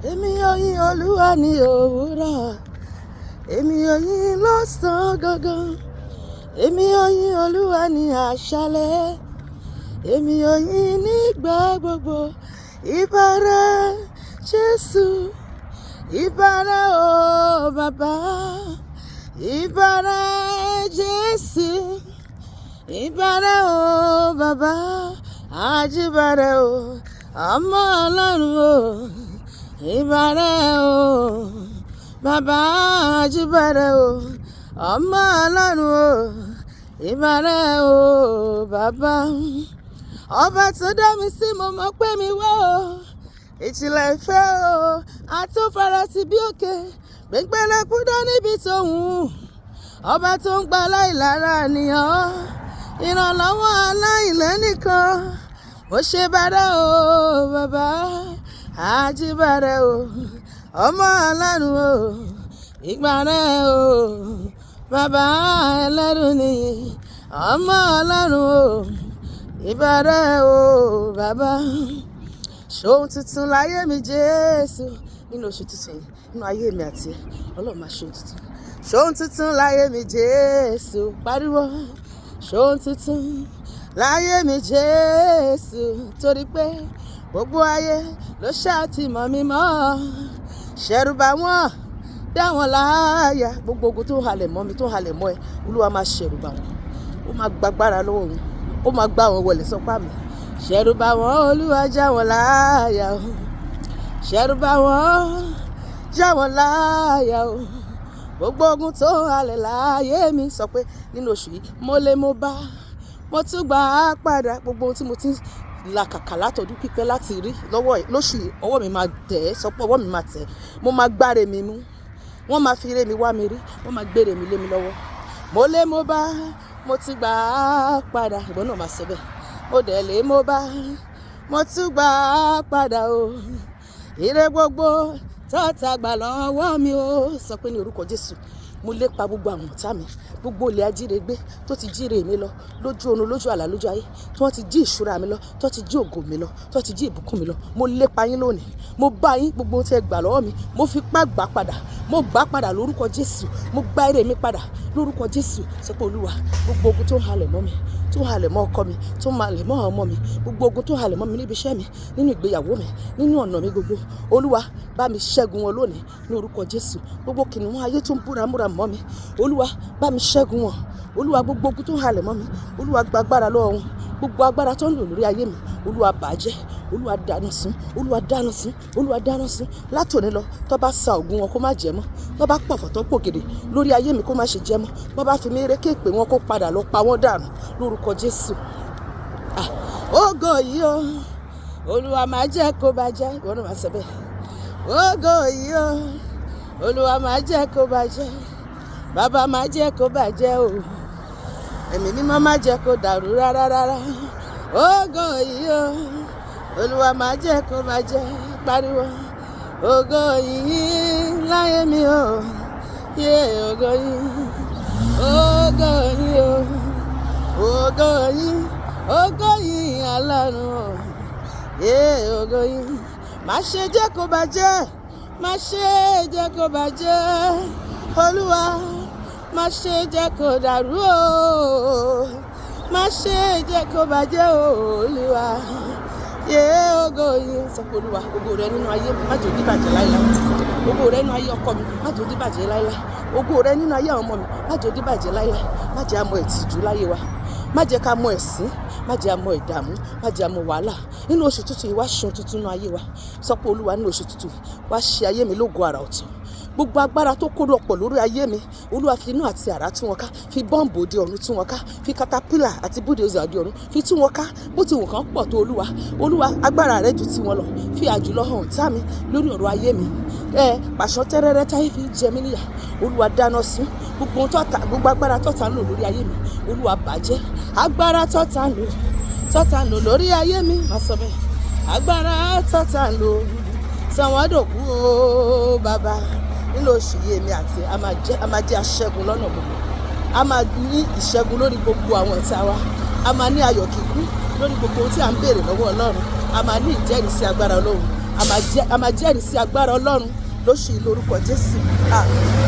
Èmi yóò yìn Olúwa ní òwúrọ̀. Èmi yóò yìn lọ́sàn-án gangan. Èmi yóò yìn Olúwa ní àṣálẹ́. Èmi yóò yìn nígbà gbogbo. Ìbà rẹ Jésù. Ìbà rẹ o bàbá. Ìbà rẹ Jésù. Ìbà rẹ o bàbá. Àjíbà rẹ o. Ọmọ Ọlọ́run o. Ìbà rẹ o. Bàbá, àjíbà rẹ o. Ọmọ Ọlọ́run o. Ìbà rẹ o bàbá. Ọba tó dá mi sí, mo mọ̀ pé mi wá o. Ìjìnlẹ̀ ìfẹ́ o. Àtúnfarasí bí òkè. Gbẹngbẹlẹ́kú dá níbi tó wù ú. Ọba tó ń gba aláìlára nìyàn. Ìrànlọ́wọ́ aláìlẹ́nìkan. Mo ṣe bàrẹ́ o bàbá. Àjíbàrẹ́ o. Ọmọ Ọlọ́run o. Ìgbàrẹ́ o. Bàbá ẹlẹ́rù nìyí. Ọmọ Ọlọ́run o. Ìbàrẹ́ o bàbá. Ṣohun tuntun láyé mi Jésù. Nínú oṣù tuntun yìí, nínú ayé mi àti ẹ, Ọlọ́run máa ṣohun tuntun. Ṣohun tuntun láyé mi Jésù. Pariwo. Ṣohun tuntun láyé mi Jésù. Torí pé gbogbo ayé ló ṣáà ti mọ̀ mí mọ́. Ṣẹ̀rù bà wọ́n, dá wọn láàyà. Gbogbo ogun tó halẹ̀ mọ́ mi, tó halẹ̀ mọ́ ẹ, Olúwa máa ṣẹ̀rù bà wọ́n. Ó máa gbàgbára lọ́wọ́ wọn. Ó máa gbá wọn wọlé sọpá mi. Ṣẹ̀rù bà wọ́n, Olúwa já wọn láàyà o. Ṣẹ̀rù bà wọ́n, já wọn láàyà o. Gbogbo ogun tó halẹ̀ láyé mi, sọ pé nínú oṣù yìí, mo lè mo bá, mo tún gbà á padà. Gbogbo ohun tí mo ti ń làkàkà látọdún pípẹ́ láti rí lọ́wọ́ lóṣù yìí, ọwọ́ mi máa tẹ̀ ẹ́. Sọ pé ọwọ́ mi máa tẹ̀ ẹ́. Mo máa gbáre mi mú. Wọ́n máa fi ire mi wá mi rí. Wọ́n máa gbére mi lé mi lọ́wọ́. Mo lé mo bá, mo ti gbà á padà. Ìwọ náà máa sọ bẹ́ẹ̀. Mo dẹ̀ lé mo bá, mo tún gbà á padà o. Ire gbogbo tọ́ta gbà lọ́wọ́ mi o. Sọ pé ní orúkọ Jésù, mo lépa gbogbo àwọn ọ̀tá mi, gbogbo olè ajírégbé tó ti jíre mi lọ lójú oorun, lójú àlá, lójú ayé, tí wọ́n ti jí ìṣúra mi lọ, tí wọ́n ti jí ògo mi lọ, tí wọ́n ti jí ìbùkún mi lọ. Mo lépa yín lónìí. Mo bá yín, gbogbo ohun tí ẹ gbà lọ́wọ́ mi, mo fipá gbà padà. Mo gbà padà lórúkọ Jésù. Mo gba ire mi padà lórúkọ Jésù. Sọ pé Olúwa, gbogbo ogun tó ń halẹ̀ mọ́ mi, tó ń halẹ̀ mọ́ ọkọ mi, tó ń halẹ̀ mọ́ àwọn ọmọ mi, gbogbo ogun tó ń halẹ̀ mọ́ mi níbi iṣẹ́ mi, nínú ìgbéyàwó mi, nínú ọ̀nà mi gbogbo, Olúwa bá mi ṣẹ́gun wọn lónìí ní orúkọ Jésù. Gbogbo kìnìún ayé tó ń búramúra mọ́ mi, Olúwa bá mi ṣẹ́gun wọn. Olúwa, gbogbo ogun tó ń halẹ̀ mọ́ mi, Olúwa gba agbára lọ́wọ́ wọn. Gbogbo agbára tó ń lò lórí ayé mi, Olúwa bàjẹ́. Olúwa dáná sun. Olúwa dáná sun. Olúwa dáná sun. Látòní lọ, tó bá sa ògùn wọn kó má jẹ mọ́. Tó bá pọ̀fọ̀ tó pògèdè lórí ayé mi kó má ṣe jẹ mọ́. Bó bá fi mí rékè pé wọn kó padà lọ pa wọ́n dànù lórúkọ Jésù. Ah, ògo yìí o, Olúwa máa jẹ́ kó bàjẹ́. Ìwọ náà máa sọ bẹ́ẹ̀. Ògo yìí o, Olúwa máa jẹ́ kó bàjẹ́. Bàbá máa jẹ́ kó bàjẹ́ o. Ẹ̀mí mímọ́ máa jẹ́ kó dàrú rárá rárá. Ògo yìí o, Olúwa máa jẹ́ kó bàjẹ́. Pariwo. Ògo yìí láyé mi o. Yé ògo yìí. Ògo yìí o. Ògo yìí. Ògo yìí Ọlọ́run o. Yé ògo yìí. Má ṣe jẹ́ kó bàjẹ́. Má ṣe jẹ́ kó bàjẹ́. Olúwa, má ṣe jẹ́ kó dàrú o. Má ṣe jẹ́ kó bàjẹ́ o, Olúwa. Yé ògo yìí. Sọ pé Olúwa, ògo rẹ nínú ayé mi, má jẹ́ ó dìbàjẹ́ láíláí. Ògo rẹ nínú ayé ọkọ mi, má jẹ́ ó dìbàjẹ́ láíláí. Ògo rẹ nínú ayé àwọn ọmọ mi, má jẹ́ ó dìbàjẹ́ láíláí. Má jẹ́ a mọ ìtìjú láyé wa. Má jẹ́ ká mọ ẹ̀sín, má jẹ́ a mọ ìdààmú, má jẹ́ a mọ wàhálà. Nínú oṣù tuntun yìí, wá ṣe ohun tuntun nínú ayé wa. Sọ pé Olúwa, nínú oṣù tuntun yìí, wá ṣe ayé mi lógo àrà ọ̀tun. Gbogbo agbára tó kó pọ̀ lórí ayé mi, Olúwa fi inú àti àrá tú wọn ká, fi bọ́ǹbù òde ọ̀run tú wọn ká, fi katapila àti búdòzà òde ọ̀run fi tú wọn ká. Bó ti wù kán pọ̀ tó, Olúwa, Olúwa, agbára rẹ ju tiwọn lọ. Fi àjùlọ hàn ọ̀tá mi lórí ọ̀rọ̀ ayé mi. Ẹ pàṣọ tẹ́rẹ́rẹ́ táyé fi ń jẹ mí níyà, Olúwa dáná sun gbogbo ohun tọ́ta, gbogbo agbára tọ́ta ń lò lórí ayé mi, Olúwa bàjẹ́. Agbára tọ́ta ń lò, tọ́ta ń lò lórí ayé mi, má sọ bẹ́ẹ̀. Agbára tọ́ta ń lò, sọ wọ́n dòkú o bàbá. Nínú oṣù yìí, èmi àti a máa jẹ́ aṣẹ́gun lọ́nà gbogbo. A máa ní ìṣẹ́gun lórí gbogbo àwọn ọ̀tá wa. A máa ní ayọ̀ kíkún lórí gbogbo ohun tí à ń béèrè lọ́wọ́ Ọlọ́run. A máa ní ìjẹ́rìísí agbára Ọlọ́run. A máa jẹ́rìí sí agbára Ọlọ́run lóṣù yìí lórúkọ Jésù. Àmín.